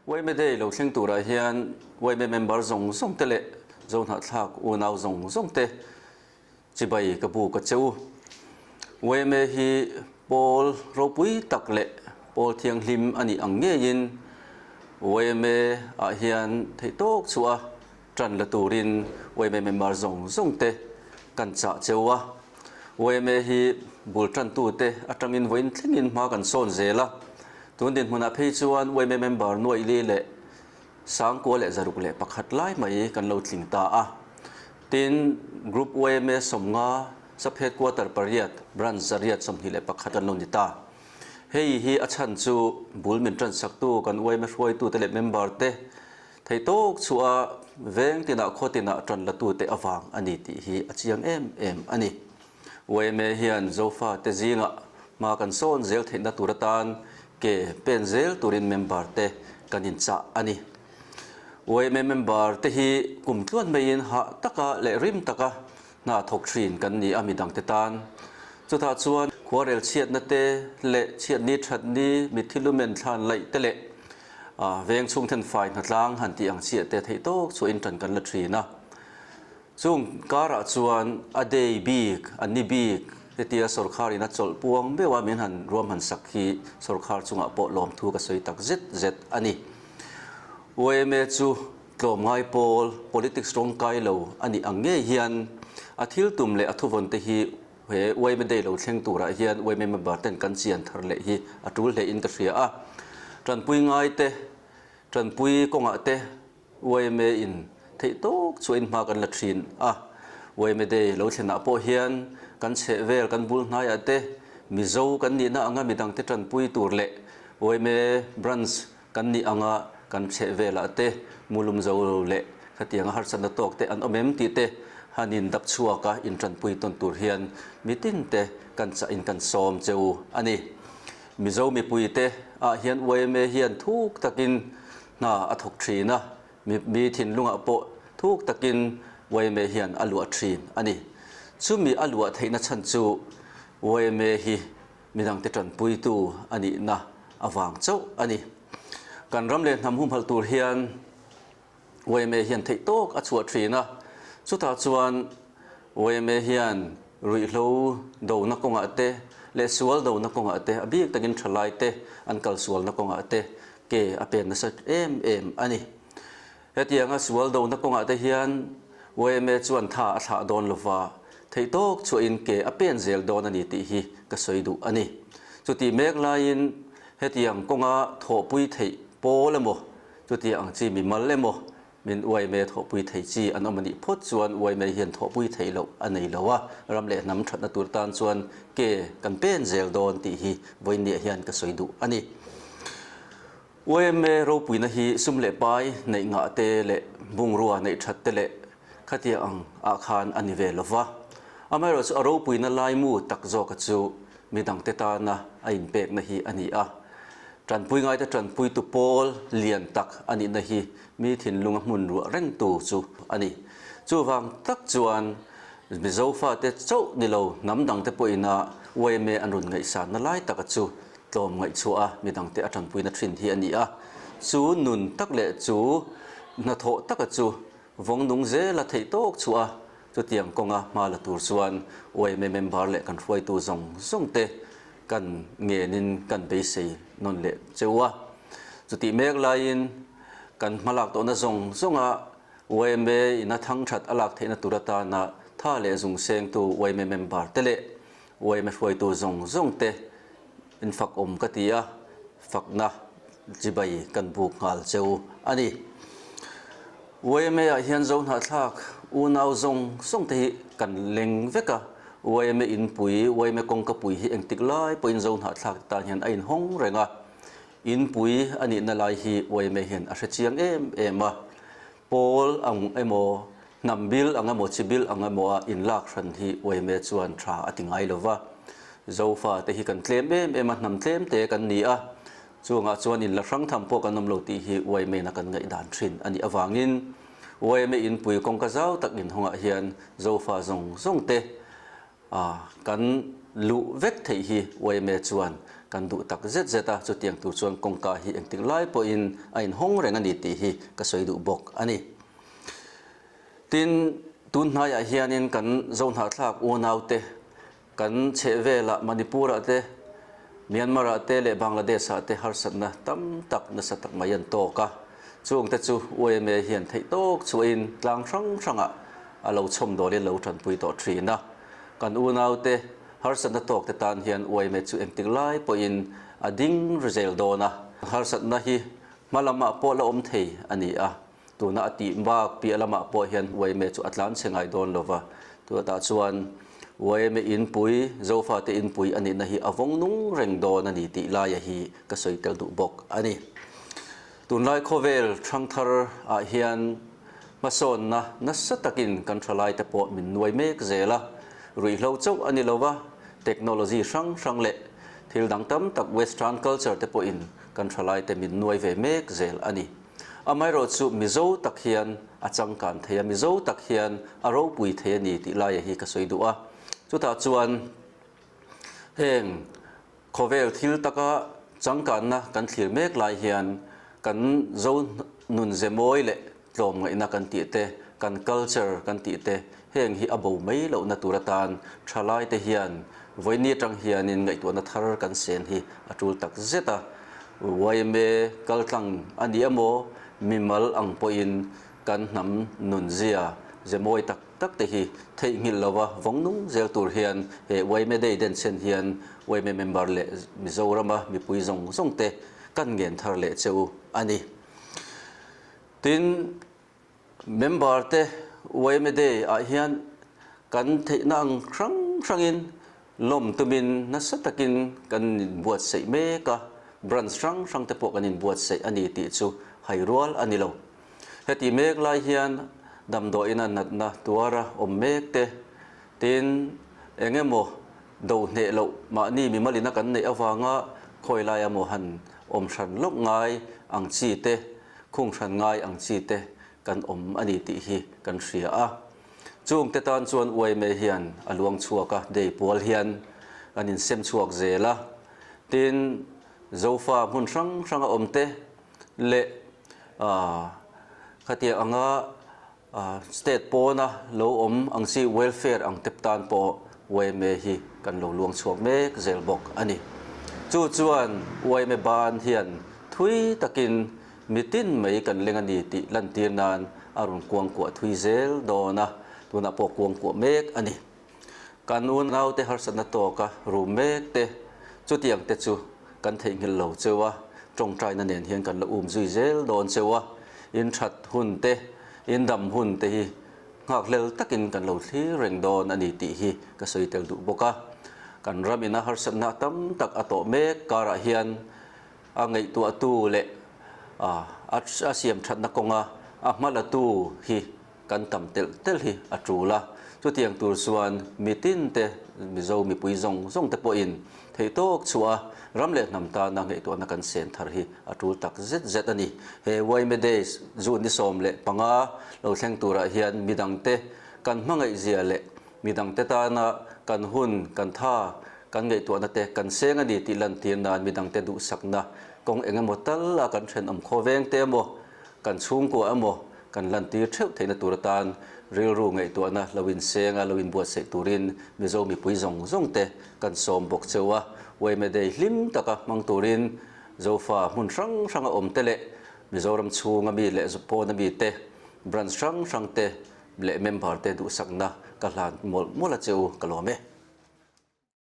Yma Day lo thleng turah hian yma member zawng zawng te leh Zohnahthlak unau zawng zawng te chibai ka buk a che u. Yma hi pawl ropui tak leh pawl thianghlim a nih ang ngeiin yma ah hian theihtawk chhuah a ṭan la turin yma member zawng zawng te kan chah che u a. Yma hi bul ṭantute aṭangin vawiin thlengin hma kan sawn zel a. Tun dinhmunah phei chuan yma member nuaihli leh 1061 lai mai kan lo tling ta a. Tin, Group yma 50, Sub Headquarter pariat, Branch 821 kan lo ni ta. Hei hi a chhan chu bul min ṭansaktu kan yma hruaitute leh member te Thei tawk chhuah a veng tinah khaw tinah ṭan latute avang a ni tih hi a chiang em em a ni. Yma hian Zofate zingah hma kan sawn zel theihna tur atan ke pen zel turin member te kan inchah a ni. Yma member te hi kum tluan maiin hah taka leh rim taka hna thawk thin kan ni a midangte tan. Chutah chuan khuarel chhiatna te leh chhiatni thatni mitthi lumen thlan laih te leh Veng chhung then fai hnatlang han tih ang chiah te theih tawk chu in tan kan la thin a. Chung karah chuan a day bik, a ni bik hetia sawrkhar in a chawlh puang meuh a min han ruam han sak hi sawrkhar chungah pawh lawmthu ka sawi tak zet zet a ni. Yma chu tlawmngai pawl, politics rawngkai lo a nih ang ngei hian a thil tum leh a thuvawn te hi He yma day lo thleng turah hian yma member ten kan chian thar leh hi a tul hle in ka hria a. Tanpui ngai te, tanpui kawngah te yma in theih tawk chu in hma kan la thin a. Yma day lo thlenah pawh hian kan chheh vel kan bul hnaiah te Mizo kan nihna anga midang te tanpui tur leh yma branch kan nih anga kan chheh velah te mulum zo leh khatianga harsatna tawk te an awm em tih te han in dap chhuak a intanpui tawn tur hian mitin te kan chah in kan sawm che u a ni. Mizo mipui te ah hian yma hian thuk takin hna a thawk thin a, mi thinlungah pawh thuk takin yma hian a luah thin a ni. Chumi a luah theihna chhan chu yma hi Midangte tanpuitu a nihna avang chauh a ni. Kan ram leh hnam humhalh tur hian yma hian theih tawk a chhuah thin a, chutah chuan yma hian ruihhlo dona kawngah te leh sual dona kawngah te a bik takin thalai te an kal sualna kawngah te ke a pen nasa em em a ni. Hetianga sual dona kawngah te hian yma chuan tha a thlah dawn lova, theih tawk chhuahin ke a pen zel dawn a ni tih hi ka sawi duh a ni. Chutih mek laiin hetiang kawnga thawhpui theih pawl emaw, chutiang ang chi mimal emaw min yma thawhpui thei chi an awm a nih phawt chuan yma hian thawhpui theih loh a nei lo a, ram leh hnam thatna tur tan chuan ke kan pen zel dawn tih hi vawiinniah hian ka sawi duh a ni. Yma ropuina hi sum leh pai neih ngah te leh bungrua neih that te leh khatia ang ah khan a ni ve lo va. Amaherawhchu a ropuina laimu tak zawka chu midangte tana a inpekna hi a ni a. Tanpui ngaite tanpuitu pawl lian tak a nihna hi mi thinlunga hmun ruah rengtu chu a ni. Chuvang tak chuan Mizo fate chauh ni lo hnam dangte pawhina yma an rawn ngaihsanna lai taka chu tlawm ngaihchhuah a midangte a tanpuina thin hi a ni a, chu nun tak leh chu hnathawh taka chu vawng nung zela theih tawk chhuah a, chutiang kawnga hma la tur chuan yma member leh kan hruaitu zawng zawng te kan ngenin kan beisei nawn leh cheu a. Chutih mek laiin kan hmalak tawhna zawng zawnga yma in a thangthat a lak theihna tur atana tha leh zung sengtu yma member te leh Yma hruaitu zawng zawng te in fak awm ka ti a, fakna chibai kan buk nghal cheu a ni. Yma ah hian Zohnahthlak unau zawng zawng te hi kan leng vek a, yma inpui, yma kawngkapui hi engtik lai pawhin Zohnahthlak te tan hian a inhawng reng a, inpui a nihna lai hi yma hian a hrechiang em em a, Pawl ang emaw, hnam bil ang emaw, chi bil ang emaw a inlak hran hi yma chuan tha a ti ngai lo va. Zofa te hi kan tlem em em a, hnam tlem te kan ni a, chungah chuan inla hrang tham pawh kan awm lo tih hi yma in a kan ngaihdan thin a nih avangin yma inpui kawngka zau tak inhawngah hian Zofa zawng zawng te kan luh vek theih hi yma chuan kan duh tak zet zet a, chutiang tur chuan kawngka hi engtik lai pawhin a inhawng reng a ni tih hi ka sawi duh bawk a ni. Tin, tun hnaiah hianin kan Zohnahthlak unaute Kan chhehvelah Manipur-ah te, Myanmar-ah te leh Bangladesh-ah te harsatna tam tak nasa tak mai an tawk a. Chungte chu YMA hian theih tawk chhuahin tlang hrang hrangah a lo chhawmdawlin lo tanpui tawh thin a. Kan unaute harsatna tawkte tan hian YMA chu engtik lai pawhin a ding ri zel dawn a. Harsatna hi hma lamah pawh la awm thei a ni a. Tuna a tih bak piah lamah pawh hian YMA chu a tlan chhe ngai dawn lo va, tunah chuan YMA inpui, Zofate inpui a nihna hi a vawng nung reng dawn a ni tih laia hi ka sawi tel duh bawk a ni. Tunlai khawvel hrangthar ah hian hmasawnna nasa takin kan thalaite pawh min nuai mek zel a, ruihhlo chauh a ni lo va, technology hrang hrang leh thil dang tam tak western culture te pawhin kan thalaite min nuai ve mek zel a ni. Amaherawh chu Mizo tak hian a changkan thei a, Mizo tak hian a ropui thei a ni tih laia hi ka sawi duh a. Chutah chuan heng khawvel thil taka changkanna kan thlir mek lai hian kan Zo nun ze mawi leh tlawmngaihna kan tih te, kan culture kan tih te heng hi a bo mai lohna tur atan thalaite hian Vawiini atang hianin ngaihtuahna thar kan sen hi a tul tak zet a, yma kaltlang a ni emaw, mimal ang pawhin kan hnam nunzia ze mawi tak tak te hi theihnghilh lova vawng nung zel tur hian he yma Day denchhen hian yma member leh Mizorama mipui zawng zawng te kan ngen thar leh che u a ni. Tin, Member te yma Day ah hian kan theihna ang hrang hrangin lawm tumin nasa takin kan inbuatsaih mek a, branch hrang hrang te pawh kan inbuatsaih a ni tih chu hai rual a ni lo. Heti mek lai hian damdawiina natna tuara awm mek te, tin eng emaw do hneh loh mahni mimalina kan neih avanga khawi laia maw han awm hran lawk ngai ang chi te, Khung hran ngai ang chi te kan awm a ni tih hi kan hria a. Chung te tan chuan yma hian a luang chhuak a, day pual hian kan insem chhuak zel a. Tin, Zofa hmun hrang hrang a awm te leh khatiang anga State pawna lo awm ang chi welfare ang tep tan pawh yma hi kan lo luang chhuak mek zel bawk a ni. Chu chuan yma ban hian thui takin mitin mai kan leng a ni tih lantir nan a rawn kuangkuah thui zel dawn a, tunah pawh kuangkuah mek a ni. Kan unaute harsatna tawka rum mek te, chutiang te chu kan theihnghilh lo cheu a, tawngtaina nen hian kan la um zui zel dawn cheu a, in that hun te, in dam hun te hi nghakhlel takin kan lo thlir reng dawn a ni tih hi ka sawi tel duh bawk a. Kan ram ina harsatna tam tak a tawh mek karah hian a ngaihtuahtu leh a siam thatna kawnga a hmalatu hi Kan tam telh telh hi a tul a, chutiang tur chuan mitin te, Mizo mipui zawng zawng te pawhin theihtawk chhuah a, ram leh hnam tana ngaihtuahna kan sen thar hi a tul tak zet zet a ni. He yma Days June ni 15 lo thleng turah hian midangte kan hmangaihzia leh midangte tana kan hun, kan tha, kan ngaihtuahna te kan seng a ni tih lantir nan midangte duhsakna kawng eng emaw tal a kan thenawm khawveng te emaw, Kan chhungkua emaw kan lantir theuh theihna tur atan rilru ngaihtuahna lo inseng a, lo inbuatsaih turin Mizo mipui zawng zawng te kan sawm bawk cheu a. Yma Day hlim taka hmang turin Zofa hmun hrang hranga awm te leh Mizoram chhunga mi leh pawna mi te, branch hrang hrang te leh member te duhsakna ka hlan mawlh mawlh a cheu ka lawm e.